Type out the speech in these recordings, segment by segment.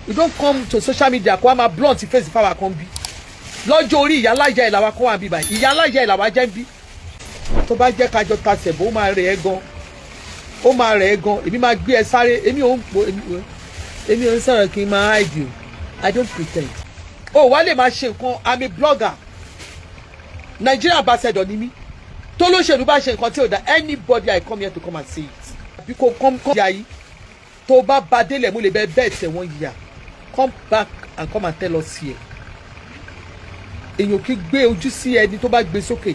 You don't come to social media kó wá máa blunt face fáwa kan bí. Lọ́jọ́ orí, ìyáláyà ẹ̀ làwa kọ́ wà bí báyìí, ìyáláyà ẹ̀ làwa jẹ́ ń bí. Tó bá jẹ́ kájọ ta sẹ̀bó, ó máa rẹ̀ ẹ́ gan, ó máa rẹ̀ ẹ́ gan. Èmi máa gbé ẹ sáré. Èmi ò ń po, èmi ò ń sọ̀rọ̀ kí n máa hide o. I don't pretend. O wá lè máa ṣe nǹkan. I'm a blogger, Nigeria ambassador ni mí. Tó lóṣèlú bá ṣe nǹkan tí ò da, anybody, I come here to come and say it. Bí kò come come yà yìí, tó bá ba délẹ̀, mo lè bẹ bẹ́ẹ̀ tẹ̀ wọ́n yà. Come back and come and tell us here. Èèyàn kì í gbé ojú sí ẹni tó bá gbé sókè.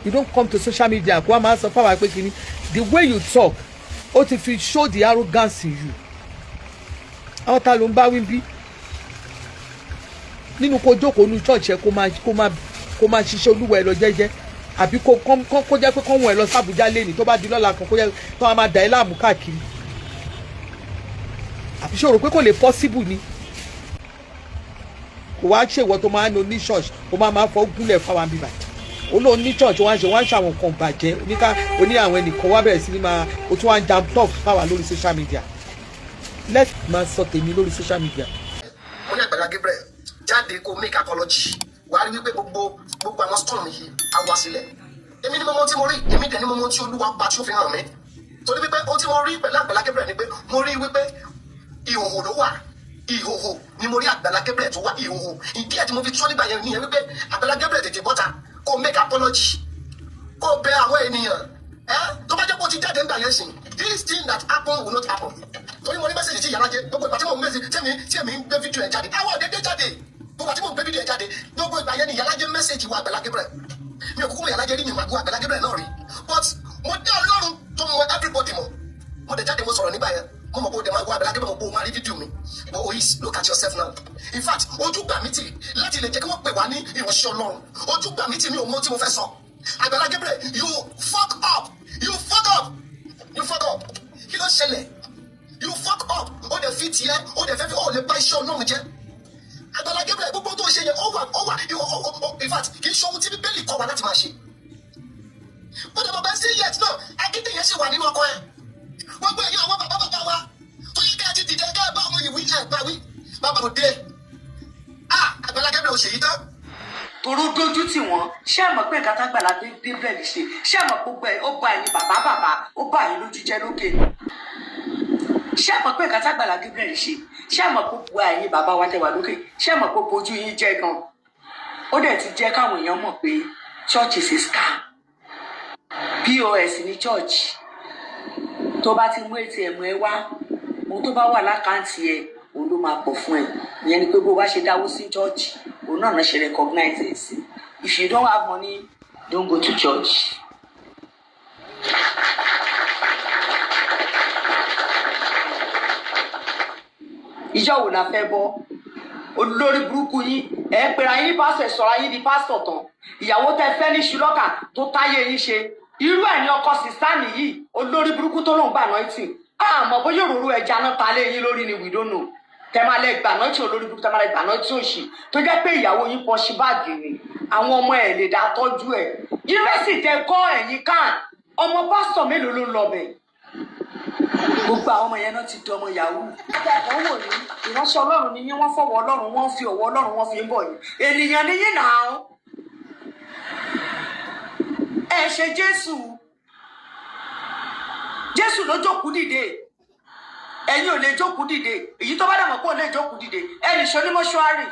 You don't come to social media kó wá máa sọ fáwọn pé kínní. The way you talk, ó ti fi show the arrogance in you. Àwọn ta ló ń bá wí bí nínú? Kó jókòó ní church ẹ, kó máa ṣiṣẹ́ Olúwa ẹ lọ jẹ́jẹ́, àbí kó kó jẹ́ pé kó wọ̀n ẹ lọ sí Àbújá lẹ́nìí, tó bá di lọ́la kan, kó jẹ́ tó máa dà ẹ́ láàmú káàkiri. Àbí ṣé o rò pé kò lè possible ni? Kò wá ṣèwọ tó máa ń lo ní church, ó máa máa fọ́ gúnlẹ̀ fáwọn bíbà. Ó lóun ní church, wọ́n á ṣe, wọ́n á ṣàwọn nǹkan bàjẹ́ oníká oní àwọn ẹnìkan wá bẹ̀rẹ̀ sí ní máa, ó tún wá ń jam top fáwa lórí social media. Let máa sọ tèmi lórí social media. Mo ní Àgbàlá Gabriel, jáde kó make apology. Wàá rí wípé gbogbo àwọn storm yìí á wá sílẹ̀. Èmi ni mo mọ tí mo rí, èmi dẹ̀ ni mo mọ tí Olúwa bá tí ó fi hàn mí, torí wípé ohun tí mo rí pẹ̀lú Àgbàlá Gabriel ni pé mo rí wípé ìhòhò ló wà. Ìhòhò ni mo rí Àgbàlá Gabriel tó wà, ìhòhò. Ìdí ẹ̀ tí mo fi sọ nígbà yẹn nìyẹn wípé Àgbàlá Gabriel, tètè bọ́ta kó make apology, kó bẹ àwọn ènìyàn ẹ. Tó bá jẹ́ kó ti jáde nígbà yẹn sìn, this thing that happen will not happen, torí mo ní message tí yàrá jẹ. Gbogbo ìgbà tí mo ń message tí èmi ń gbé fídíò ẹ̀ jáde, àwọn òdèdè jáde. Gbogbo àti mo ń gbé fídíò ẹ̀ jáde, gbogbo ìgbà yẹn ni yàrá jẹ message wa Àgbàlá Gabriel. Mi ò kúkú mọ yàrá jẹ rí, mi màgbó Àgbàlá Gabriel náà rí, but mo dé Ọlọ́run tó mọ everybody mọ̀. Mo dẹ̀ jáde, mo sọ̀rọ̀ nígbà yẹn. Mo mọ̀ pé o dẹ̀ máa gbọ́ Àgbàlá Gabriel, mo pé o máa rí fídíò mi. But ois, look at yourself now. In fact, ojú gbà mí tì láti lè jẹ́ kí wọ́n pè wá ní ìránṣẹ́ Ọlọ́run. Ojú gbà mí tì, mi ò mọ tí mo fẹ́ sọ. Àgbàlá Gabriel, you fuck up, you fuck up, you fuck up. Kí ló ṣẹlẹ̀? You fuck up. Ó dẹ̀ fi tiẹ̀, ó dẹ̀ fẹ́ fi, ó lè bá iṣẹ́ Ọlọ́run jẹ́. Àgbàlá Gabriel, gbogbo tó ṣe yẹn, ó wà in fact, kì í ṣe ohun tí Bíbélì kọ́ wa láti máa ṣe. Bó dẹ̀ bàbá sí yẹt náà, agídí yẹn sì wà nínú ọkọ ẹ̀. Gbogbo ẹ̀yin àwọn bàbá bàbá wa tó yẹ ká ẹ ti dìde, ká ẹ bá ọmọ yìí wí, ẹ bá wí, bàbá kò dé. Ah, Àgbàlá Gabriel, ò ṣèyí tán. Toró dójú tì wọ́n. Ṣé ẹ mọ̀ pé nǹkan tágbàlá Gabriel ṣe, ṣé ẹ mọ̀ gbogbo ẹ̀, ó ba ẹ̀yin bàbá bàbá, ó bá yín lójú jẹ́ lókè ni? Ṣé ẹ mọ̀ pé nǹkan tágbàlá Gabriel ṣe, ṣé ẹ mọ̀ gbogbo ẹ̀yin bàbá wa tẹ́ wà lókè, ṣé ẹ mọ̀ pé bójú yín jẹ́ gan? Ó dẹ̀ ti jẹ́ káwọn èèyàn mọ̀ pé church is a scam. POS ní church. Tó bá ti mú ATM ẹ wá, ohun tó bá wà l'account ẹ, òun ló máa pọ̀ fún ẹ. Ìyẹn ni pé bó bá ṣe dáwó sí church, òun náà náà ṣe recognize ẹ sí. If you don't have money, don't go to church. Ìjọ wo la fẹ́ bọ́? Olórí burúkú yín, ẹ pera yín ní pásítọ̀, ẹ sọ̀rọ̀ yín di pásítọ̀ tán. Ìyàwó tẹ fẹ́ ní ṣùlọ́kà tó táyé yín ṣe, irú ẹ̀ ní ọkọ sísá nìyí. Olórí burúkú tó lóun gbà anointing, àmọ́ bóyá òróró ẹja náà ta lé yín lórí ni, we don't know. Tẹ máa lẹ gbà anointing, olórí burúkú, tẹ máa lẹ gbà anointing òṣì tó jẹ́ pé ìyàwó yín pọ̀ sí báàgì ni, àwọn ọmọ ẹ̀ lè dá tọ́jú ẹ̀. Yunifásitì tẹ kọ́ ẹ̀yìn kan, ọmọ pásítọ̀ mélòó ló ń lọ bẹ̀? Gbogbo àwọn ọmọ yẹn náà ti di ọmọ yahoo. Wọ́n wò ní ìránṣẹ́ Ọlọ́run ni yín, wọ́n fọwọ́ Ọlọ́run, wọ́n fi ọwọ́ Ọlọ́run, wọ́n fi ń bọ̀ yín. Ènìyàn ni yín náà. Ẹ ṣe Jésù, Jésù ló jókòó dìde, ẹ̀yin ò lè jókòó dìde. Èyí tó bá dàmọ̀ pé ò lè jókòó dìde, ẹnì ṣo ní mọ́ṣúárì.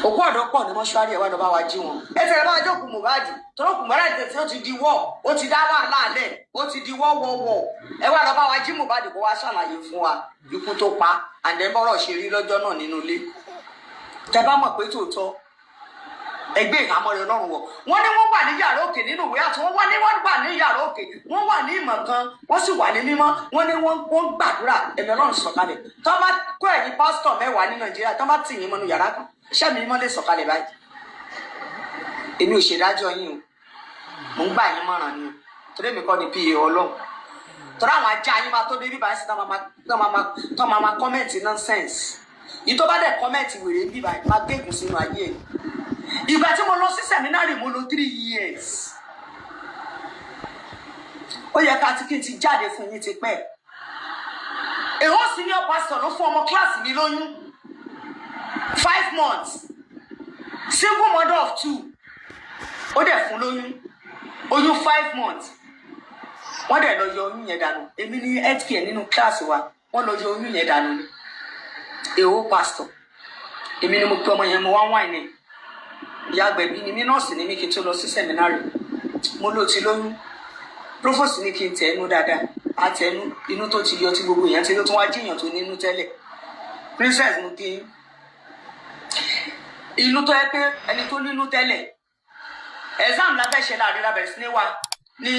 Òkú ọ̀dọ́ pọ̀ ní mọ́ṣúárì, ẹ̀ wá lọ bá wa jí wọn. Ẹ tẹ̀lé bá wa jókòó Mohbad, tọ́lọ́ kù Mohbad tẹ̀sí, ó ti di wọ́, ó ti dá wàhálà lẹ̀, ó ti di wọ́ wọ́ wọ́. Ẹ wá lọ bá wa jí Mohbad, kó wá ṣàlàyé fún wa ikú tó pa àǹdẹ̀bọ̀rọ̀ ṣe rí lọ́jọ́ náà nínú ilé. Tẹ bá mọ̀ pé tòótọ́ ẹgbẹ́ ìhámọ́ rẹ̀ Ọlọ́run wọ̀. Wọ́n ní wọ́n wà ní yàrá òkè nínú ìwé àti wọ́n wà ní, wọ́n wà ní yàrá òkè, wọ́n wà ní ìmọ̀ kan, wọ́n sì wà ní mímọ́. Wọ́n ní wọ́n gbàdúrà, ẹ̀mí Ọlọ́run sọ̀kalẹ̀. Tó bá kó ẹ̀yin pásítọ̀ 10 ní Nàìjíríà, tó bá tì yín mọ́nú yàrá kan, ṣẹ́mi mímọ́ lè sọ̀kalẹ̀ báyìí? Èmi ò ṣèdájọ́ yín o, mò ń gbà yín mọ̀ràn ni o, torí èmi kọ́ ni pa Ọlọ́run. Torí àwọn ajá yín máa tó dé bíbá sí, tó máa ma comment nonsense yìí. Tó bá dẹ̀ comment wèrè bíbá, máa gégùn sínú ayé ẹ̀. Ìgbà tí mo lọ sí seminary, mo lò 3 years. Ó yẹ ká tí kí n ti jáde fún yín ti pẹ́. A whole senior pastor ló fún ọmọ kíláàsì mi lóyún 5 months, single mother of two. Ó dẹ̀ fún lóyún, oyún 5 months. Wọ́n dẹ̀ lọ yọ oyún yẹn dànù. Èmi ní health care nínú kíláàsì wa. Wọ́n lọ yọ oyún yẹn dànù ni. A whole pastor. Èmi ni mo pe ọmọ yẹn, mo wá wáìnì. Ìyá agbẹ̀bí ni mí, nọ́ọ̀sì ni mí kí n tó lọ sí seminary. Mo ló ti lóyún. Provost ní kí n tẹ̀ ẹnu dáadáa. Àtẹnu inú tó ti yọ tí gbogbo èèyàn ti ló tún wá jíyàn tó nínú tẹ́lẹ̀. Princess, mo kí inú tó yẹ pé ẹni tó nínú tẹ́lẹ̀. Exam la fẹ́ ṣe láàrin, la bẹ̀rẹ̀ sí ní wa ní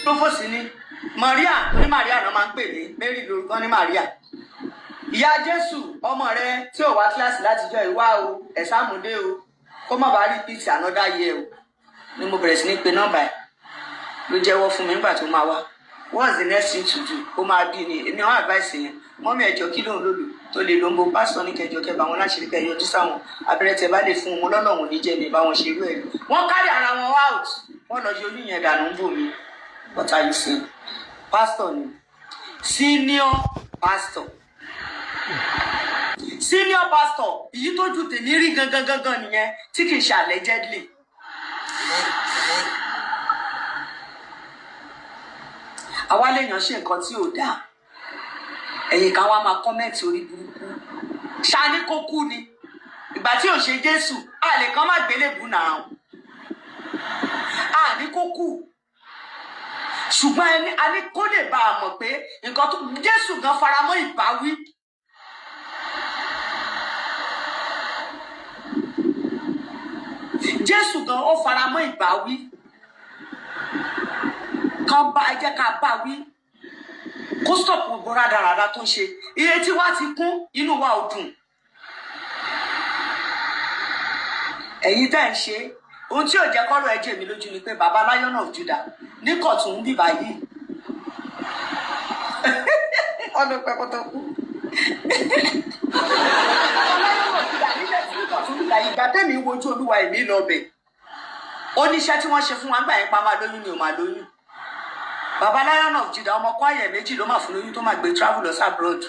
provost ní Maria ní Maria náà máa ń pè ní Mary lórúkọ ní Maria, ìyá Jésù. Ọmọ rẹ tí ò wá kíláàsì látijọ́ ìwá o, exam dé o, kó má bàa repeat another year o. Ni mo bẹ̀rẹ̀ sí ní pe nọ́mbà ẹ̀, ló jẹ́wọ́ fún mi. Nígbà tó máa wá, what's the next thing to do? Ó máa bí ni èmi àwọn advice yẹn. Mummy, ẹ̀jọ̀, kí lóun lòlù tó lè ló ń bo? Pásítọ̀ ní kẹjọ kẹba wọn láṣìírí, kẹ yọjú sáwọn abẹ́rẹ́ tẹ bá lè fún wọn lọ́lọ́run níjẹ́ mi bá wọn ṣe irú ẹ̀ rí. Wọ́n carry ara wọn out, wọ́n lọ yọ oyún yẹn dànù ń bò mí. What are you saying? Pastor ni, senior pastor, senior pastor. Èyí tó ju tèmi rí gangan gangan nìyẹn, tí kì í ṣe allegedly. Àwa lèèyàn ṣe nǹkan tí ò dáa, ẹ̀yìn kan wá máa comment orí burúkú. Ṣáni kó kú ni ìgbà tí ò ṣe Jésù a lè kàn má gbélébù náà, a ní kó kú, ṣùgbọ́n ẹni a ní kó lè bá a mọ̀ pé nǹkan tó Jésù gan faramọ́ ìbáwí. Jésù gan ó faramọ́ ìbáwí kan bá ẹ jẹ́ ká bá wí kó stop gbogbo rádaràda tó ń ṣe. Iye tí wàá ti kún inú wa ò dùn. Ẹ̀yin tẹ́ ń ṣe ohun tí ò jẹ́ kọ́rọ̀ ẹ jẹ́ mi lójú ni pé baba Lion of Judah ní kọ̀tún ń bìbá yìí ọdún pẹ́kọ́tọ́ kú. Baba Lion of Judah nílẹ̀ tí kọ̀tún bìbá yìí, ìgbà tẹ́mi wojú Olúwa, èmi lọ bẹ̀. Oníṣẹ́ tí wọ́n ṣe fún wa gbà yẹn pa máa lóyún ni ò máa lóyún. Baba Lion of Judah, ọmọ kwayẹ méjì ló máa fún lóyún tó máa gbé travel lọ sí abroad.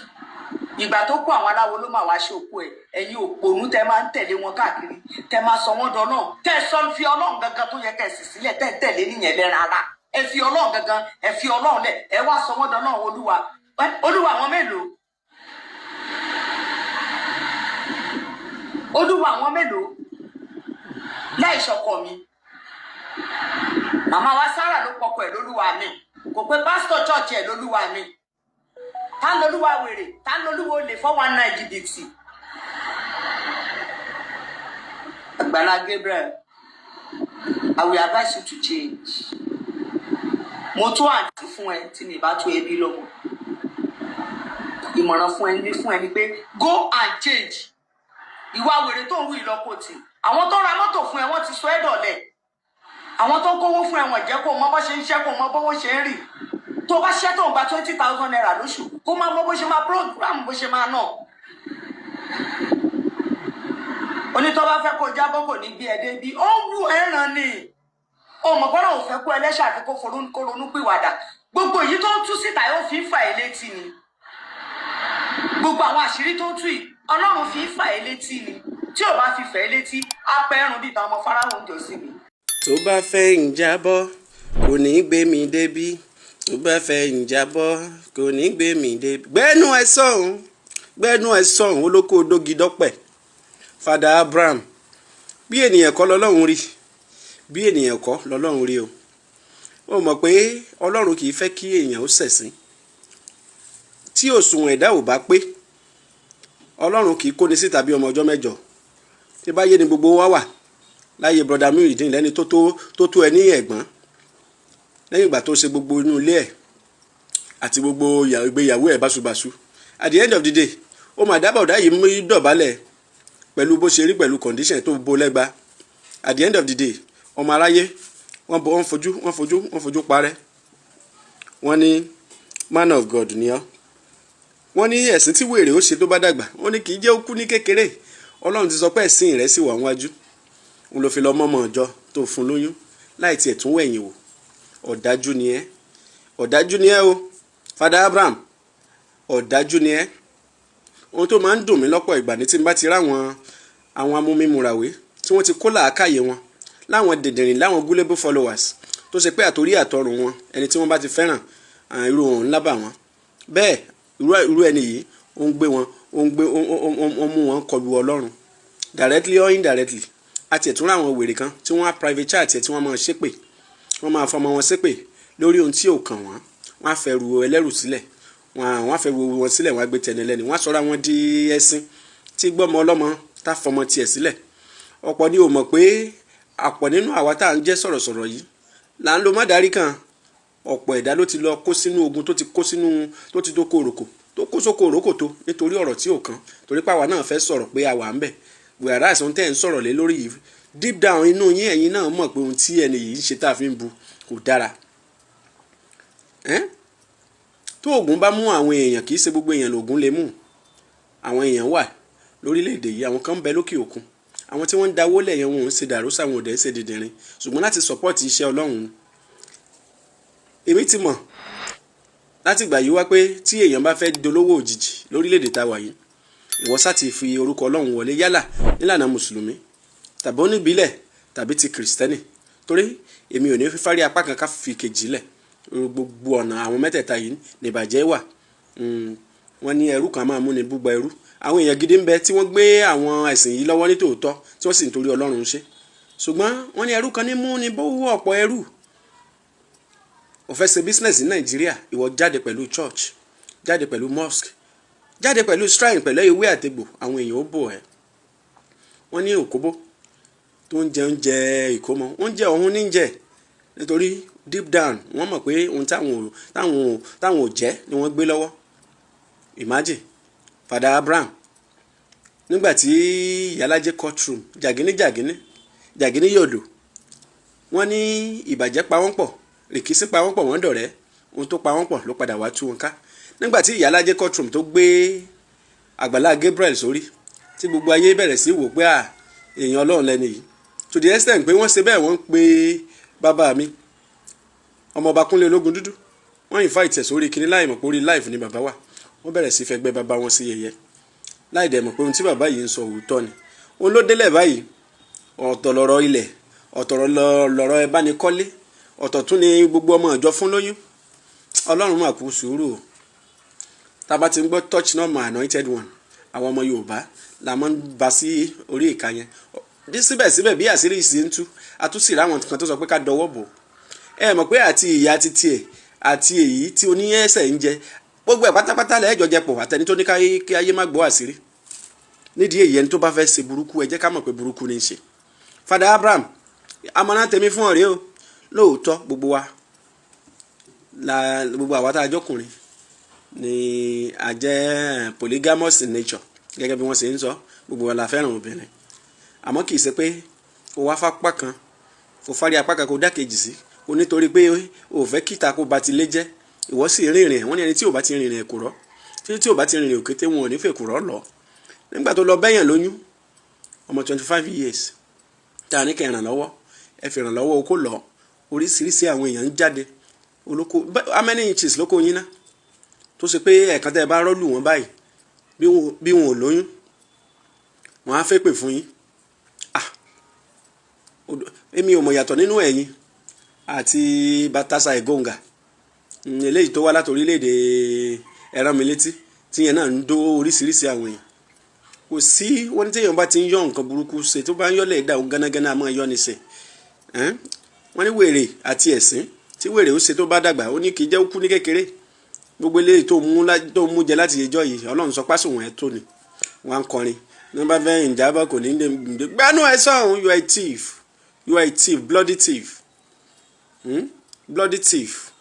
Ìgbà tó kó àwọn aláwo ló máa wá ṣe òkú ẹ. Ẹ̀yin òpònú tẹ máa ń tẹ̀lé wọn káàkiri, tẹ máa sọ wọn dọ̀nà, tẹ sọ fi Ọlọ́run gangan tó yẹ kẹ́ sì sílẹ̀, tẹ tẹ̀lé nìyẹn lẹ rárá. Ẹ fi Ọlọ́run gangan, ẹ fi Ọlọ́run lẹ̀, ẹ wá sọ wọn dọ̀nà. Olúwa, Olúwa àwọn mélòó? Olúwa àwọn mélòó? Láì ṣọkọ mi, màmá wa Sarah ló pọkọ ẹ lólúwa mi, kò pé pásítọ̀ church ẹ lólúwa mi. Ta ń lolúwa wèrè? Ta ń lolúwa olè 419 jìbìtì? Àgbàlá Gabriel, I will advise you to change. Mo tó àǹtí fún ẹ tí mi bá tó ẹbí lọ́mọ. Ìmọ̀ràn fún ẹ ní fún ẹ ni pé go and change. Ìwà wèrè tó ń wù ìlọ́kọ̀tì. Àwọn tó ra mọ́tò fún ẹ, wọ́n ti sọ ẹ́ dọ̀lẹ́. Àwọn tó ń kówó fún ẹ, wọ́n jẹ́ kó mọ bó ṣe ń ṣẹ́, kó mọ bówó ṣe ń rì. Tó bá ṣẹ́ tó ń gba ₦20,000 lóṣù, kó máa mọ bó ṣe máa program, bó ṣe máa ná. Onítọ́ bá fẹ́ kó jábọ́ kò ní bí ẹ dé bí ó ń wù ẹ́ ràn ni. O mọ̀ gbọ́dọ̀ ò fẹ́ kó ẹlẹ́ṣẹ̀ àfi kó ronú pìwàdà. Gbogbo èyí tó ń tú síta yóò fi ń fà ẹ́ létí ni. Gbogbo àwọn àṣírí tó ń tú yìí, Ọlọ́run fi ń fà ẹ́ létí ni. Tí ò bá fi fà ẹ́ létí, á pẹ́ ẹ̀rùn bíi tàwọn ọmọ Fáráò ń jọ sí mi. Tó bá fẹ́ ń jábọ́ kò ní gbé mi débí, tó bá fẹ́ ń jábọ́ kò ní gbé mi débí. Gbẹ́nu ẹ sọ̀hún, gbẹ́nu ẹ sọ̀hún, olóko dógi dọ́pẹ̀. Father Abraham, bí ènìyàn kọ́ lọ́lọ́run rí, bí ènìyàn kọ́ lọ́lọ́run rí o. Ó mọ̀ pé Ọlọ́run kì í fẹ́ kí èèyàn ó ṣẹ̀sín. Tí òṣùwọ̀n ẹ̀dá ò bá pé, Ọlọ́run kì í kóni síta bí ọmọ ọjọ́ mẹ́jọ. Tí bá yé ni gbogbo wa wà láyé brother Muyideen lẹ́ni tó tó tó ẹ ní ẹ̀gbọ́n, lẹ́yìn ìgbà tó ṣe gbogbo inú ilé ẹ̀ àti gbogbo ìgbéyàwó ẹ̀ báṣubàṣu, at the end of the day, ó mà dábàá ọ̀dá yìí mú dọ̀bálẹ̀ pẹ̀lú bó ṣe rí, pẹ̀lú condition tó bo lẹ́gba. At the end of the day, ọmọ aráyé wọ́n bọ, wọ́n fojú, wọ́n fojú, wọ́n fojú parẹ́. Wọ́n ní man of God ni ọ́. Wọ́n ní ẹ̀sìn tí wèrè ó ṣe tó bá dàgbà, wọ́n ní kì í jẹ́ ó kú ní kékeré. Ọlọ́run ti sọ pé ẹ̀sìn rẹ̀ sì wà wájú òun ló fi lọ mọ́mọ́ ọjọ́ tó fún lóyún láì tiẹ̀ tún wẹ̀yìn wò. Ọ̀dájú ni ẹ́, ọ̀dájú ni ẹ́ o, Father Abraham. Ọ̀dájú ni ẹ́. Ohun tó máa ń dùn mí lọ́pọ̀ ìgbà ní tí n bá ti ráwọn àwọn amúmímúrawé tí wọ́n ti kó làákàyè wọn láwọn dìndìnrìn, láwọn gullible followers tó ṣe pé àtòrí àtọrùn wọn, ẹni tí wọ́n bá ti fẹ́ràn, irú wọn ńlá bà wọ́n bẹ́ẹ̀. Irú ẹni yìí, ó ń gbé wọn, ó ń gbé ó ń mú wọn kọlu Ọlọ́run directly or indirectly. Àti ẹ̀tún ráwọn wèrè kan tí wọ́n á private chat ẹ̀, tí wọ́n máa ṣépè, wọ́n máa fọmọ wọn ṣépè lórí ohun tí ò kàn wọ́n. Wọ́n á fẹ́ ru ẹlẹ́rù sílẹ̀, wọ́n á fẹ́ ru wọn sílẹ̀, wọ́n á gbé tẹni lẹ́ni, wọ́n á sọra wọn di ẹṣin tí gbọ́mọ ọlọ́mọ tá fọmọ tiẹ̀ sílẹ̀. Ọ̀pọ̀ ni ò mọ̀ pé àpọ̀ nínú àwa tá à ń jẹ́ sọ̀rọ̀sọ̀rọ̀ yìí là ń lo mọ́dàrí kan. Ọ̀pọ̀ ẹ̀dá ló ti lọ kó sínú ogun, tó ti kó sínú, tó ti dóko òròkò, tó kó sóko òrókò tó nítorí ọ̀rọ̀ tí ò kàn, torí pé àwa náà fẹ́ sọ̀rọ̀ pé àwa ń bẹ̀, whereas ohun tẹ́ ẹ̀ ń sọ̀rọ̀ lé lórí yìí, deep down inú yín, ẹ̀yin náà mọ̀ pé ohun tí ẹni yìí ń ṣe tá a fi ń bu kò dára. Tó oògùn bá mú àwọn èèyàn, kì í ṣe gbogbo èèyàn lògùn lè mú. Àwọn èèyàn wà lórílẹ̀‐èdè yìí, àwọn kan ń bẹ lókè òkun, àwọn tí wọ́n ń dáwó lẹ̀ yẹn, wọn ò ń ṣe dàrúsà, wọn ò dẹ̀ ń ṣe dìndìnrín, ṣùgbọ́n láti support iṣẹ́ Ọlọ́run. Èmi ti mọ̀ láti ìgbà yìí wá pé tí èèyàn bá fẹ́ dolówó òjijì lórílẹ̀‐èdè tá a wà yìí, ìwọ sá ti fi orúkọ Ọlọ́run wọlé, yálà nílànà mùsùlùmí tàbí oníbílẹ̀ tàbí ti kìrìsìtẹ́nì, torí èmi ò ní fífárí apá kan ká fi kejì lẹ̀. Gbogbo ọ̀nà àwọn mẹ́tẹ̀ẹ̀ta yìí nìbàjẹ́ wà. Wọ́n ní ẹrú kan máa mú ni búgba ẹrú. Àwọn èèyàn gidi ń bẹ tí wọ́n gbé àwọn ẹ̀sìn yìí lọ́wọ́ ní tòótọ́, tí wọ́n sì ń torí Ọlọ́run ṣe, ṣùgbọ́n wọ́n ní ẹrú kan ní mú ni bówó ọ̀pọ̀ ẹrú. Ó fẹ́ ṣe business ní Nàìjíríà, ìwọ jáde pẹ̀lú church, jáde pẹ̀lú mosque, jáde pẹ̀lú shrine, pẹ̀lú ìwé àtegbò, àwọn èèyàn ó bò ẹ́. Wọ́n ní òkóbó tó ń jẹ oúnjẹ ìkómọ, oúnjẹ ọ̀hún ní jẹ, nítorí deep down wọ́n mọ̀ pé ohun táwọn ò jẹ́ ni wọ́n gbé lọ́wọ́. Imagine Father Abraham, nígbà tí ìyálájẹ courtroom, jàgínní jàgínní jàgínní yòdò, wọ́n ní ìbàjẹ́ pa wọ́n pọ̀, rìkísí pa wọ́n pọ̀, wọ́n dọ̀rẹ́. Ohun tó pa wọ́n pọ̀ ló padà wá tú wọn ká. Nígbà tí ìyálájẹ courtroom tó gbé Àgbàlá Gabriel sórí, tí gbogbo ayé bẹ̀rẹ̀ sí wò pé à èèyàn Ọlọ́run lẹ́ni yìí, to the extent pé wọ́n ṣe bẹ́ẹ̀, wọ́n ń pe bàbá mi, ọmọọba Kúnlé Ológun Dúdú, wọ́n invite ẹ̀ sórí kinní láì mọ̀ pé orí live ni bàbá wà. Wọ́n bẹ̀rẹ̀ sí fẹ́ gbẹ́ bàbá wọn sí yẹ̀yẹ́, láì dẹ̀ mọ̀ pé ohun tí bàbá yìí ń sọ òótọ́ ni. Òun ló délẹ̀ báyìí. Ọ̀tọ̀ lọ̀rọ̀ ilẹ̀, ọ̀tọ̀ lọ̀rọ̀ ẹ bá ní kọ́lé, ọ̀tọ̀ tún ni gbogbo ọmọ ìjọ fún lóyún. Ọlọ́run mà kú sùúrù o. Tá a bá ti ń gbọ́ "Touch not my anointed one", àwọn ọmọ Yorùbá la máa ń ba sí orí ìka yẹn. Síbẹ̀síbẹ̀, bí àṣírí sì ń tú, àtúnṣe ráwọn kan tó sọ pé ká dọwọ́ bò. Ẹ mọ̀ pé àti ìyá ti tiẹ̀ àti èyí tí oníyẹ̀sẹ̀ ń jẹ, gbogbo ẹ̀ pátápátá lẹ́ẹ̀jọ jẹ pọ̀, àtẹni tó ní kí ayé má gbọ́ àṣírí. Nídìí èyí, ẹni tó bá fẹ́ ṣe burúkú, ẹ jẹ́ ká mọ̀ pé burúkú ní í ṣe. Father Abraham, amọ̀nà tèmi fún ọ̀rẹ́ o. Lóòótọ́, gbogbo wa la gbogbo àwa tá a jọkùnrin ni a jẹ́ polygamous in nature, gẹ́gẹ́ bí wọ́n ṣe ń sọ. Gbogbo wa la fẹ́ràn obìnrin, àmọ́ kì í ṣe pé kó wá fapá kan, kó fárí apá kan, kó dá kejì sí kó nítorí pé o ò fẹ́ kíta kó ba ti lé jẹ́. Ìwọ sì rìnrìn ẹ̀. Wọ́n ní ẹni tí ò bá ti rìnrìn ẹ̀kúrọ́, tí ò bá ti rìnrìn òkété, wọn ò ní fèkúrọ́ lọ. Nígbà tó lọ bẹ́yàn lóyún, ọmọ 25 years, tá a ní kẹ́ ìrànlọ́wọ́, ẹ fi ìrànlọ́wọ́ okó lọ. Oríṣiríṣi àwọn èèyàn ń jáde olóko. How many inches lóko yín ná, tó ṣe pé ẹ̀ẹ̀kan tẹ́ ẹ bá rọ́ọ̀lù wọn báyìí, bí wọn ò lóyún, wọn á fẹ́ pè fún yín? Ah, èmi ò mọ̀ yàtọ̀ nínú ẹ̀yin àti Batasa Egonga, eléyìí tó wá láti orílẹ̀-èdè ẹ̀rọ mi létí, tíyẹn náà ń dó oríṣiríṣi àwọn èèyàn. Kò sí, wọ́n ní téèyàn bá ti ń yọ nǹkan burúkú ṣe, tó bá ń yọ́lẹ̀ dà ó gánágáná, a máa yọ́ ni ṣe. Wọ́n ní wèrè àti ẹ̀sín tí wèrè ó ṣe tó bá dàgbà, ó ní kì í jẹ́ ó kú ní kékeré. Gbogbo eléyìí tó mú jẹ láti ẹjọ́ yìí, Ọlọ́run sọ pásòwọ̀n ẹ̀ tó ni wọ́n á ń kọrin ní wọ́n bá fẹ́ ìjábọ̀ kò ní lè gbánú ẹ sọ̀hún. You are a thief, you are a thief, bloody thief, Bloody thief.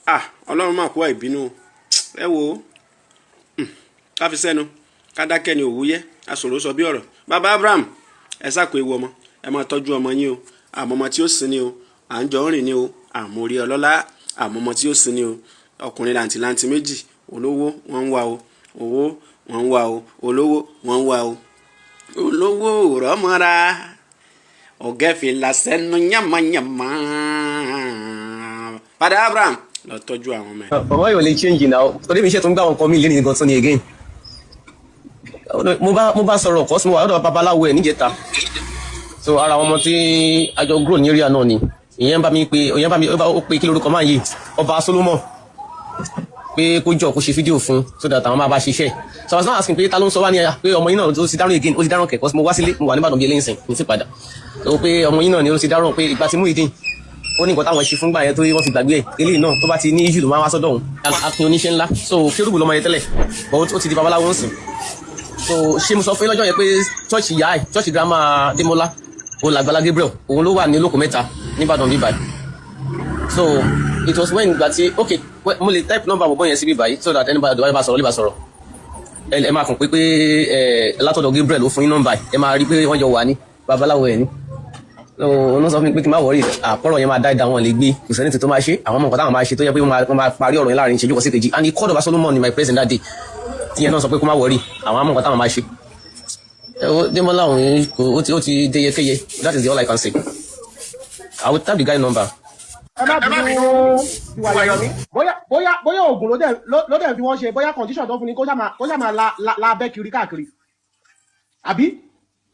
Ah, Ọlọ́run máa kó àìbínú. Ẹ wo, ká fi sẹ́nu, ká dákẹ́ ni òwúyẹ́ aṣòro sọ bí ọ̀rọ̀. Bàbá Abraham, ẹ sáko ewu ọmọ, ẹ máa tọ́jú ọmọ yín o. Àmọ́ ọmọ tí ó sin ni o, à ń jọ ń rìn ni o, àmọ́ orí ọlọ́lá, àmọ́ ọmọ tí ó sin ni o. Ọkùnrin làǹtìlanti méjì, olówó wọ́n ń wá o, owó wọ́n ń wá o, olówó wọ́n ń wá o, olówó rọ́mọ́ra ọ̀gẹ́fìlà sẹ́nu yànmọ́yànmọ́. Father Abraham, Lọ tọ́jú àwọn ọmọ ẹ̀. Bàbá yóò lè change now, torí mi ṣe tó ń gbà wọn kan mí lé ní gan tún ni again. Mo bá sọ̀rọ̀ kọ́ sí, mo wà lọ́dọ̀ babaláwo ẹ̀ níjẹta. So ara àwọn ọmọ tí a jọ grow ní area náà ni ìyẹn bá mi pé, ìyẹn bá mi ó pé, kí lórúkọ máa yìí, Ọba Solomon, pé kó jọ kó ṣe fídíò fún so that àwọn máa bá ṣiṣẹ́. So I was not asking pé ta ló ń sọ wá ní ẹ̀yà pé ọmọ yìí náà ó ti dáràn again, ó ti dáràn kẹ̀kọ́. Mo wá sílé, mo wà níbàdàn bíi eléyìí sìn ní sí padà. So pé ọmọ yìí náà ni ó ti dáràn, pé ìgbà tí Muyideen ó ní nǹkan táwọn ṣe fúngbà yẹn tó wọ́n fi gbàgbé ẹ̀, eléyìí náà tó bá ti ní issue ló máa wá sọ́dọ̀ òun. Akin oníṣẹ́ ńlá. So kérúbù lọ́mọ yẹn tẹ́lẹ̀, but ó ti di babaláwo ń sìn. So ṣé mo sọ fún yín lọ́jọ́ yẹn pé church ìyá ẹ̀, church grandma Démọ́lá, òun làgbàlá Gabriel, òun ló wà ní olóko mẹ́ta níbàdàn bíbáyìí. So it was when ìgbà tí, okay, mo lè type number bọ̀bọ̀ yẹn sí bíbáyìí so that anybody bá sọ̀rọ̀ lè bá sọ̀rọ̀. Ẹ máa kàn pé ẹ látọ̀dọ̀ Gabriel ló fún yín nọ́mbà. Ẹ máa rí pé wọ́n jọ wà ní babaláwo ẹ̀ ní. Òun sọ fún mi pé kí n má worry, àpọ̀rọ̀ yẹn máa dá ìdá wọn lè gbé, kò sẹ́ni tó máa ṣe àwọn ọmọ nǹkan táwọn máa ṣe tó yẹ pé wọ́n máa parí ọ̀rọ̀ yẹn láàrin ìṣẹ́jú kan sí kejì. And he called Ọba Solomon in my presence that day, tí yẹn náà sọ pé kó má worry, àwọn ọmọ nǹkan táwọn máa ṣe. Démọ́lá òun ó ti dé yẹkéyẹ. That is the all I can say. I will type the guy number. Ẹ má bínú, ìwà yọmí. Bóyá oògùn ló dẹ̀ fi wọ́n ṣe, bóyá condition tó fún ni kó ṣáà máa la abẹ́ kiri káàkiri, àbí.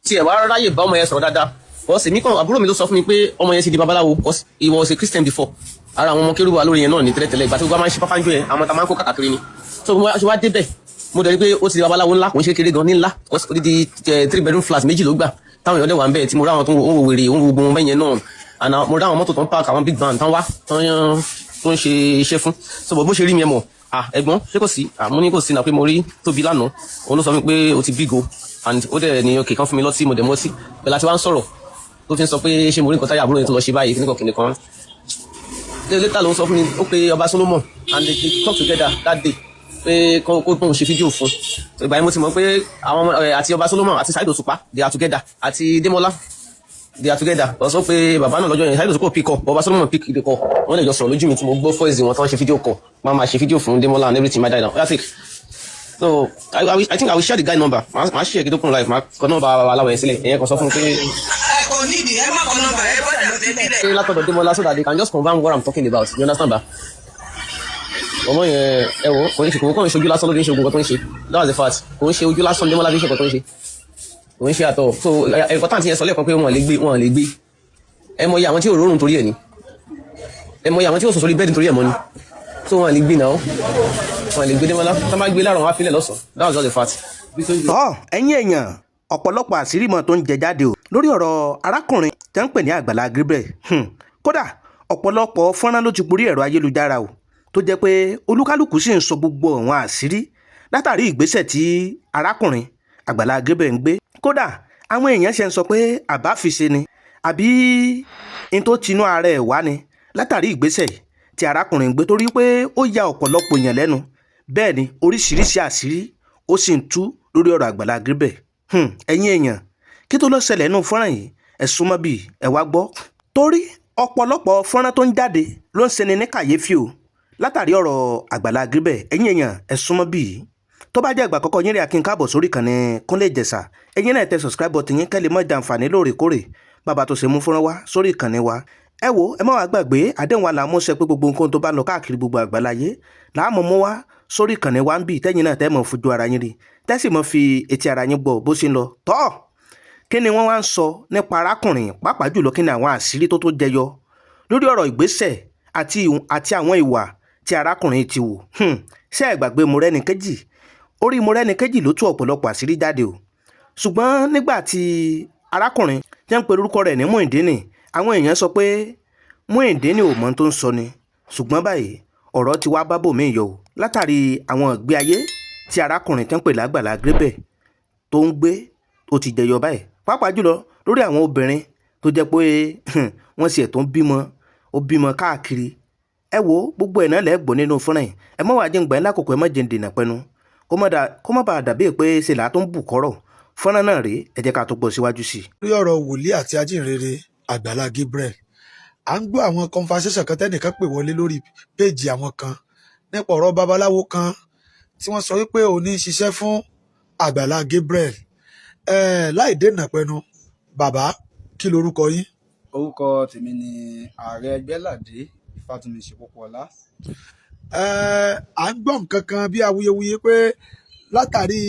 Tí ẹ wá ráyè bá ọmọ yẹn sọ̀rọ̀ dáadáa, bọ́sì mi kan, àbúrò mi ló sọ fún mi pé ọmọ yẹn ti di babaláwo. He was a Christian before. Ara àwọn ọmọ kérúbù alórí yẹn náà ní tẹ́lẹ̀tẹ́lẹ̀, ìgbà tí gbogbo máa ń ṣe pápánjọ yẹn, àwọn tá máa ń kó káàkiri ni. So mo ṣe wá débẹ̀, mo dẹ̀ rí pé ó ti di babaláwo ńlá, kò ń ṣe kéré gan ní ńlá. Odidi three bedroom flat méjì ló gbà, táwọn èèyàn dẹ̀ wà ń bẹ̀, tí mo rí àwọn tó ń wo wèrè, ń wo gbogbo wọn bẹ́yẹn náà. And mo rí àwọn mọ́tò tó ń park, àwọn big van tán wá tó ń ṣe iṣẹ́ fún. So bó ṣe rí mi, ẹ mọ̀, ah, ẹ̀gbọ́n, ṣé kò sí? Ah, mo ní kò sí náà, pé mo rí Tóbi lánàá, òun ló sọ fún mi pé o ti big o. And ó dẹ̀ ní òkè kan fún mi lọ́tí, mo dẹ̀ mọ́ sí pẹ̀lú àti wá ń sọ̀rọ̀ tó fi ń sọ pé ṣé mo rí nǹkan táyà àbúrò yẹn tó lọ ṣe báyìí, kíníkan kíníkan. Later ló ń sọ fún mi, ó pe Ọba Solomon and they talk together that day pé kó bóun ṣe fídíò fún. Ìgbà yẹn mo ti mọ̀ pé àwọn ọmọ àti Ọba Solomon àti Saheed Òṣùpá, they are together, àti Démọ́lá, they are together. Wọ́n sọ pé bàbá náà lọ́jọ́ yẹn, Saheed Òṣùpá pick up, Ọba Solomon pick the call, wọ́n lè jọ sọ̀rọ̀ lójú mi tí mo gbọ́ voice wọn tí wọ́n ṣe fídíò call, máa ma ṣe fídíò fún Démọ́lá and everything my die down. That's it. So I think I will share the guy number. Màá share kí tó kún live, màá kọ nọ́mbà aláwọ̀ yẹn sílẹ̀, ẹ̀yẹn kan sọ fún un pé Ẹ kò nídìí, ẹ má kọ nọ́mbà ẹ, bọ́dà ló fi bílẹ̀. Pé látọ̀dọ̀ Démọ́lá, so that they can just confirm what I'm talking about. You understand ba? Ọmọ yẹn, ẹ wò, kò ń ṣe, kò kàn ń ṣojú lásán ló fi ń ṣe ogun kan tó ń ṣe. That's the fact. Kò ń ṣe ojú lásán Démọ́lá fi ń ṣe nǹkan tó ń ṣe, kò ń ṣe àtọ̀. So ẹ̀kọ́ táǹtì yẹn sọ lẹ́ẹ̀kan pé wọ́n lè gbé, wọ́n lè gbé. Ẹ mọ iye àwọn tí ò rọrùn torí ẹ̀ ni, ẹ mọ iye àwọn tí ò sùn sórí bẹ́ẹ̀dì torí ẹ̀ mọ́ ni. So wọ́n lè gbé náà, wọ́n lè gbé Démọ́lá. Tá bá gbé láàrọ̀, wọn á filẹ̀ lọ́sàn-án. That's just the fact. Tọ́ ẹ̀yin èèyàn, ọ̀pọ̀lọpọ̀ àṣírí mọ́ tó ń jẹ jáde o lórí ọ̀rọ̀ arákùnrin tẹ́ ń pè ní Àgbàlá Gabriel. Kódà ọ̀pọ̀lọpọ̀ fọ́nrán ló ti borí ẹ̀rọ ayélujára o, tó jẹ́ pé olúkálùkù sì ń sọ gbogbo àwọn àṣírí látàrí ìgbésẹ̀ tí arákùnrin Àgbàlá Gabriel ń gbé. Kódà àwọn èèyàn ṣe ń sọ pé àbá fi ṣe ni, àbí n tó tinú ara ẹ̀ wá ni, látàrí ìgbésẹ̀ tí arákùnrin ń gbé, torí pé ó ya ọ̀pọ̀lọpọ̀ èèyàn lẹ́nu. Bẹ́ẹ̀ ni oríṣiríṣi àṣírí ó sì ń tú lórí ọ̀rọ̀ Àgbàlá Gabriel. Ẹ̀yin èèyàn, kí tó lọ ṣẹlẹ̀ nínú fọ́nrán yìí, ẹ súnmọ́ bíi ẹ wá gbọ́, torí ọ̀pọ̀lọpọ̀ fọ́nrán tó ń jáde ló ń ṣeni ní kàyéfì o látàrí ọ̀rọ̀ Àgbàlá Gabriel. Ẹ̀yin èèyàn, ẹ súnmọ́ bíi. Tó bá jẹ́ ìgbà àkọ́kọ́ yín rí, Akin káàbọ̀ sórí ìkànnì Kúnlé Ìjẹ̀ṣà. Ẹ̀yin náà tẹ subscribe button yín, kẹ́ lè mọ̀ jàǹfààní lóòrèkóòrè bàbá tó ṣe mú fọ́nrán wá sórí ìkànnì wa. Ẹ wo, ẹ má wàá gbàgbé àdéhùn wa làá mú ṣe pé gbogbo nǹkan tó bá lọ káàkiri gbogbo àgbáláyé làá mọ̀ mú wá sórí ìkànnì wa ń bì, tẹ́yìn náà tẹ́ mọ̀ fojú ara yín rí, tẹ́sì mọ̀ fi etí ara yín gbọ́ bó ṣe ń lọ. Tọ́ kí ni wọ́n wá ń sọ nípa arákùnrin, pàápàá jùlọ kí ni àwọn àṣírí tó tó jẹyọ lórí ọ̀rọ̀ ìgbésẹ̀ àti àwọn ìwà tí arákùnrin ti wù? Ṣé ẹ gbàgbé Mọ́rẹ́níkejì? Orí Mọ́rẹ́níkejì ló tú ọ̀pọ̀lọpọ̀ àṣírí jáde o. Ṣùgbọ́n nígbà tí arákùnrin tí wọ́n ń pe orúkọ rẹ̀ ní Muyideen, àwọn èèyàn sọ pé Muyideen ò mọ tó ń sọ ni. Ṣùgbọ́n báyìí, ọ̀rọ̀ ti wá bá bòmíì yọ o látàrí àwọn ìgbé ayé tí arákùnrin tí wọ́n ń pè lágbàlá Gabriel tó ń gbé, ó ti jẹyọ báyìí, pàápàá jùlọ lórí àwọn obìnrin tó jẹ́ pé wọ́n sì ẹ̀ tó ń bímọ, ó bímọ káàkiri. Ẹ wo, gbogbo ẹ̀ náà lẹ́ gbọ́ nínú fọ́nrán yìí. Ẹ má wàá jẹ́ ń gbà yín lákòókò, ẹ má jẹ́ ń dènà pẹ́nu, kó má bàa dàbí pé ṣe làá tó ń bù kọ́rọ̀. Fọ́nrán náà rèé, ẹ jẹ́ ká tó gbọ́ síwájú sí i. Lórí ọ̀rọ̀ wòlíì àti ajínrere Àgbàlá Gabriel, à ń gbọ́ àwọn conversation kan tẹ́nìkan pè wọlé lórí péèjì àwọn kan nípa ọ̀rọ̀ babaláwo kan tí wọ́n sọ wípé òun ní í ṣiṣẹ́ fún Àgbàlá Gabriel. Láì dènà pẹnu, bàbá, kí lorúkọ yín? Orúkọ tèmi ni Ààrẹ Ẹgbẹ́ládé. Ifátúnmiṣe Pópóọlá. À ń gbọ́ nǹkan kan bí awuyewuye pé látàrí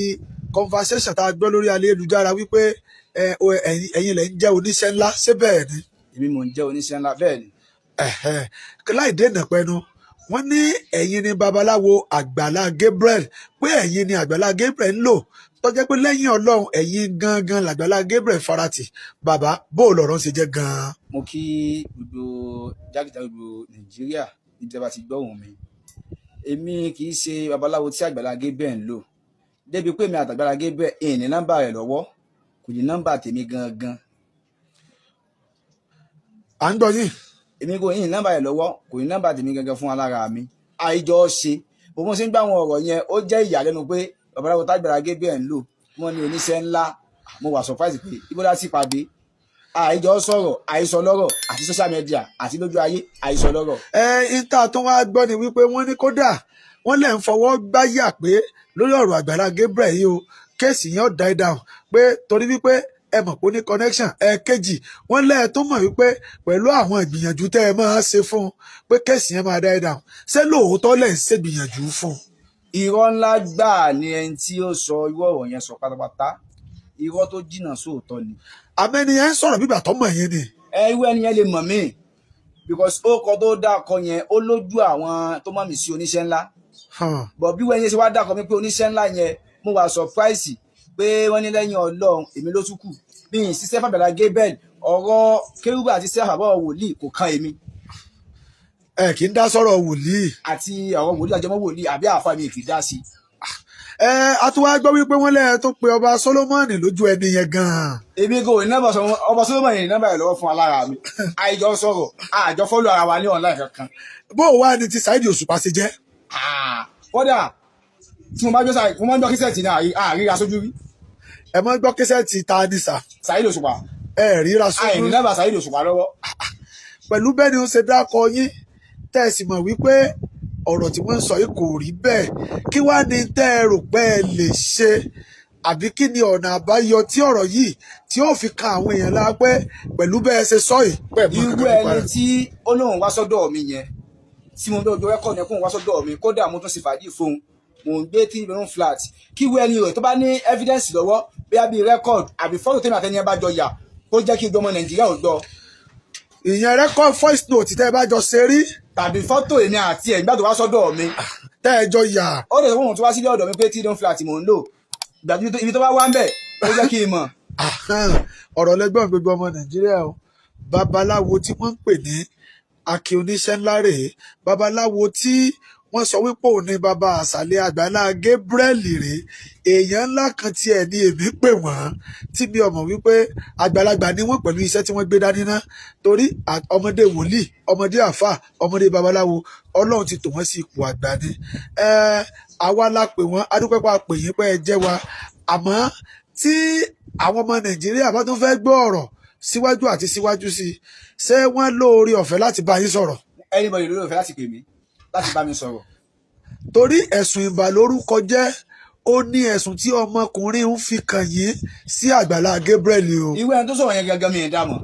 conversation tá a gbọ́ lórí ayélujára wípé ẹ̀yin lẹ ń jẹ́ oníṣẹ́ ńlá, ṣé bẹ́ẹ̀ ni? Èmi mò ń jẹ́ oníṣẹ́ ńlá, bẹ́ẹ̀ ni. Ẹ̀hẹ́n. Láì dènà pẹnu, wọ́n ní ẹ̀yin ni babaláwo Àgbàlá Gabriel, pé ẹ̀yin ni Àgbàlá Gabriel ń lò, tó jẹ́ pé lẹ́yìn Ọlọ́run, ẹ̀yin gangan làgbàlá Gabriel farati. Bàbá, bó o lọ̀rọ̀ ń ṣe jẹ́ gan-an? Mo kí gbogbo jákèjádò gbogbo Nàìjíríà níbi tí a bá ti gbọ́ ohùn mi. Èmi kì í ṣe babaláwo tí Àgbàlá Gabriel ń lò, débi pé èmi àtàgbàlá Gabriel ìní nọ́mbà rẹ̀ lọ́wọ́, kò ní nọ́mbà tèmi gangan. À ń gbọ́ yín. Èmi kò ní nọ́mbà rẹ̀ lọ́wọ́, kò ní nọ́mbà tèmi gangan fún alára mi. Àìjọ ṣe bó mo ṣe ń gbà àwọn ọ̀rọ̀ yẹn, ó jẹ́ ìyàlẹ́nu pé babaláwo tágbàlá Gabriel ń lò, wọ́n ní oníṣẹ́ ńlá. Mo wà surprise pé ibo la ti pàdé. Àìjọ sọ̀rọ̀, àìsọ lọ́rọ̀, àti social media àti lójú ayé, àìsọ lọ́rọ̀. Ẹ ìta tó wá gbọ́ ni wípé wọ́n ní kódà wọ́n lẹ̀ ń fọwọ́ gbáyà pé lórí ọ̀rọ̀ Àgbàlá Gabriel yìí o, case yẹn ó die down, pé torí wípé ẹ mọ̀ pé ó ní connection. Ẹ̀ẹ̀kejì, wọ́n lẹ́ẹ̀ tó mọ̀ wípé pẹ̀lú àwọn ìgbìyànjú tẹ́ ẹ máa ṣe fún un, pé case yẹn máa die down. Ṣé lóòótọ́ lẹ̀ ń ṣègbìyànjú fún un? Irọ́ ńlá gbáà ni ẹni tí ó sọ irú ọ̀rọ̀ yẹn sọ pátápátá. Irọ́ tó jìnnà sóòótọ́ ni. Àmẹ́ni yẹn ń sọ̀rọ̀ bígbà tó mọ̀ yẹn ni. Ẹ irú ẹni yẹn lè mọ̀ mí, because ó kọ tó dákọ yẹn, ó lójú àwọn tó mọ̀ mí sí oníṣẹ́ ńlá. Bọ̀ bí wọ́n yẹn ṣe wá dákọ mi pé oníṣẹ́ ńlá yẹn, mo wà surprise pé wọ́n ní lẹ́yìn Ọlọ́run, èmi ló tún kù bí n ṣiṣẹ́ fàgbàlá Gabriel. Ọ̀rọ̀ kérúbù àti sẹ́fà bọ̀ wòlíì kò kan èmi. Ẹ kì í dá sọ̀rọ̀ wòlíì. Àti ọ̀rọ̀ wòlíì, àjọmọ́ wòlíì àbí àfa, mi kì í dá sí. Ẹ a tún wá gbọ́ wípé wọ́n lẹ́ẹ̀ tó pe ọba Solomoni lójú ẹni yẹn gan-an. Èmi kò ní nọ́mbà ọba Solomoni, ní nọ́mbà rẹ̀ lọ́wọ́ fún alára mi. Àìjọ sọ̀rọ̀, àjọ follow ara wa ní online kankan. Bó o wá ní ti Saheed Òṣùpá ṣe jẹ́? Kódà tí mo bá gbé sáà, mo máa ń gbọ́ cassette ní àríra sójú rí. Ẹ máa ń gbọ́ cassette ta ni sà? Saheed Òṣùpá. Ẹ ríra sójú? Àìní nọ́mbà Saheed Òṣùpá lọ́wọ́. Pẹ̀lú bẹ́ẹ̀ ni ó ṣe dákọ yín, tẹ́ ẹ sì mọ̀ wípé ọ̀rọ̀ tí wọ́n ń sọ yìí kò rí bẹ́ẹ̀, kí wàá ní tẹ́ ẹ rò pé ẹ lè ṣe, àbí kí ni ọ̀nà àbáyọ tí ọ̀rọ̀ yìí tí ó fi kan àwọn èèyàn lára pé pẹ̀lú bẹ́ẹ̀ ṣe sọ yìí pẹ̀ mọ́ Irú kankan nípa ẹni rẹ̀? tí ó lóun wá sọ́dọ̀ mi yẹn, tí mo dọ́jọ́ record yẹn kóun wá sọ́dọ̀ mi, kódà mo tún ṣe fàájì fóun, mò ń gbé three bedroom flat, kí irú ẹni rẹ̀ tó bá ní evidence lọ́wọ́, bóyá bíi record àbí fọ́tò tèmi àtẹni ẹ bá jọ yà, kó jẹ́ kí gbogbo ọmọ Nàìjíríà ò gbọ́. Ìyẹn record voice note tẹ́ ẹ bá jọ ṣe rí? Tàbí fọ́tò èmi àti ẹ̀ nígbà tó wá sọ́dọ̀ mi. Tẹ́ ẹ jọ yà. Ó lè sọ fún òun tó wá sílé ọ̀dọ̀ mi pé three bedroom flat mò ń lò, ìgbà ibi tó bá wá ń bẹ̀, ó jẹ́ kí n mọ̀. Ọ̀rọ̀ lẹ́gbọ̀n gbogbo ọmọ Nàìjíríà o. Babaláwo tí wọ́n ń pè ní Akin oníṣẹ́ ńlá rèé. Babaláwo tí wọ́n sọ wípé òun ní baba àṣàlẹ̀ Àgbàlá Gabriel rèé. Èèyàn ńlá kan tiẹ̀ ní èmi pè wọ́n tí mi ò mọ̀ wípé àgbàlagbà ni wọ́n pẹ̀lú iṣẹ́ tí wọ́n gbé dání ná, torí ọmọdé wòlíì, ọmọdé àfà, ọmọdé babaláwo, Ọlọ́run ti tò wọ́n sí ipò àgbà ni. Àwa la pè wọ́n, adúpẹ́ pa pè yín pé ẹ jẹ́ wa. Àmọ́ tí àwọn ọmọ Nàìjíríà bá tún fẹ́ gbọ́ ọ̀rọ̀ síwájú àti síwájú sí i, ṣé wọ́n lóore ọ̀fẹ́ láti bá yín sọ̀rọ̀? Anybody lórí ọ̀fẹ́ láti pè mí, láti bá mi sọ̀rọ̀. Torí ẹ̀sùn ìbàlórúkọ jẹ́ ó ní ẹ̀sùn tí ọmọkùnrin ń fi kàn yín sí Àgbàlá Gabriel o. Irú ẹni tó sọ̀rọ̀ yẹn gangan, mi ì dá mọ̀.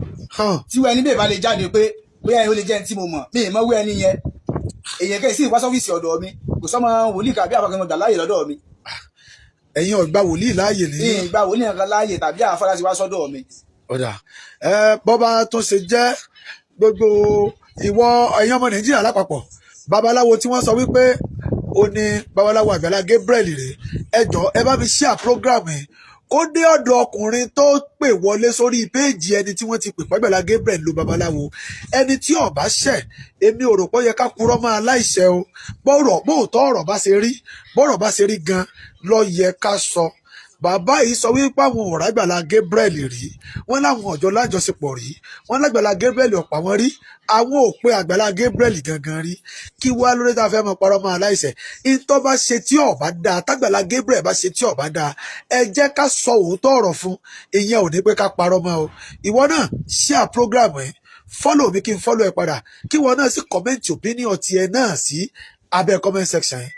Tí irú ẹni bẹ́ẹ̀ bá lè jáde pé bóyá ó lè jẹ́ ẹni tí mo mọ̀, mi ì mọ̀ irú ẹni yẹn. Èèyàn kẹ́ sì wá sọ́fíìsì ọ̀dọ̀ mi, kò sọ́mọ wòlíì kàbí àfàkàn gbà láàyè lọ́dọ̀ mi. Ẹ̀yin ò gba wòlíì láàyè ní. Ìgbà wòlíì kankan láàyè tàbí àfà láti wá sọ́dọ̀ mi. Ọ̀dà ẹ, bọ́ba tó ṣe jẹ́, gbogbo ìwọ ẹ̀yin ọmọ Nàìjíríà lápapọ̀, babaláwo tí wọ́n sọ wípé ó ní babaláwo Àgbàlá Gabriel rèé. Ẹ jọ̀ọ́, ẹ bá mi share program yìí kó dé ọ̀dọ̀ ọkùnrin tó pè wọlé sórí péèjì ẹni tí wọ́n ti pè pàgbàlá Gabriel ló babaláwo. Ẹni tí ó bá ṣẹ̀, èmi ò rò pé ó yẹ ká purọ́ mọ́ aláìṣẹ̀ o. Bọ́rọ̀ bóòtọ́ ọ̀rọ̀ bá ṣe rí, bọ́rọ̀ bá ṣe rí gan ló yẹ ká sọ. Bàbá yìí sọ wípé àwọn ò rágbàlá Gabriel rí, wọ́n láwọn ọjọ́ lájọṣepọ̀ rí, wọ́n lágbàlá Gabriel ọ̀pá wọn rí, àwọn ò pé àgbàlá Gabriel gangan rí. Kí wá lórí tá a fẹ́ mọ parọ́ mọ́ aláìṣẹ̀? Ìtọ́ bá ṣe tí ó bá dáa, tágbàlá Gabriel bá ṣe tí ó bá dáa, ẹ jẹ́ ká sọ òótọ́ ọ̀rọ̀ fún. Ìyẹn ò ní pé ká parọ́ mọ́ o. Ìwọ náà share program ẹ, follow mi kí n follow ẹ padà, kí ìwọ náà sì comment opinion tiẹ̀ náà sí abẹ́ comment section yẹn.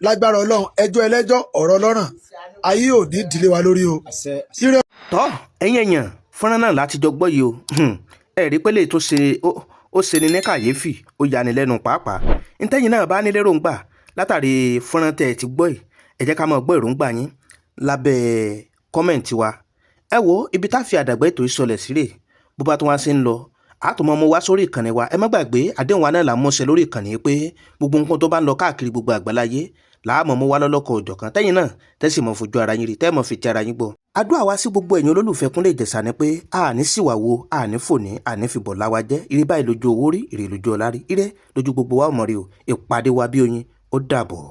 Lágbára Ọlọ́run, ẹjọ́ ẹlẹ́jọ́, ọ̀rọ̀ ọlọ́ràn, ayé ò ní ìdílé wa lórí o. Ire. Tọ́ ẹ̀yin èèyàn, fọ́nrán náà láti jọ gbọ́ yìí o. Ẹ rí pé lè tún ṣe. Ó ṣeni ní kàyéfì, ó yani lẹ́nu pàápàá. Ntẹ́yìn náà bá ní lérògbà látàrí fọ́nrán tẹ́ ẹ ti gbọ́ yìí, ẹ jẹ́ ká máa gbọ́ èròǹgbà yín lábẹ́ comment wa. Ẹ wo ibi tá a fi àdàgbà ètò ìsọlẹ̀ sílẹ̀. Bó bá tún wá sí ń lọ, àtúmọ̀ mo wá sórí ìkànnì wa. Ẹ má gbàgbé, àdéhùn wa náà là ń mọ̀ṣẹ́ lórí ìkànnì yìí pé gbogbo nǹkan tó bá ń lọ káàkiri gbogbo àgbáláyé làámọ̀ mo wá lọ́lọ́kọ̀ òjọ̀kan, tẹ́yìn náà tẹ́sí mọ̀ fojú ara yín rí, tẹ́ mọ̀ fi ti ara yín gbọ́. Àdúrà wa sí gbogbo ẹ̀yin olólùfẹ́ Kúnlé Ìjẹ̀ṣà ni pé àní síwà wo, àní fòní, àní fìbọ̀ láwa jẹ́. Ire báyìí lójú owó rí, ire lójú ọlá rí, ire lójú gbogbo wa ò mọ̀ rí o. Ìpàdé wa bí oyin, ó dàbọ̀.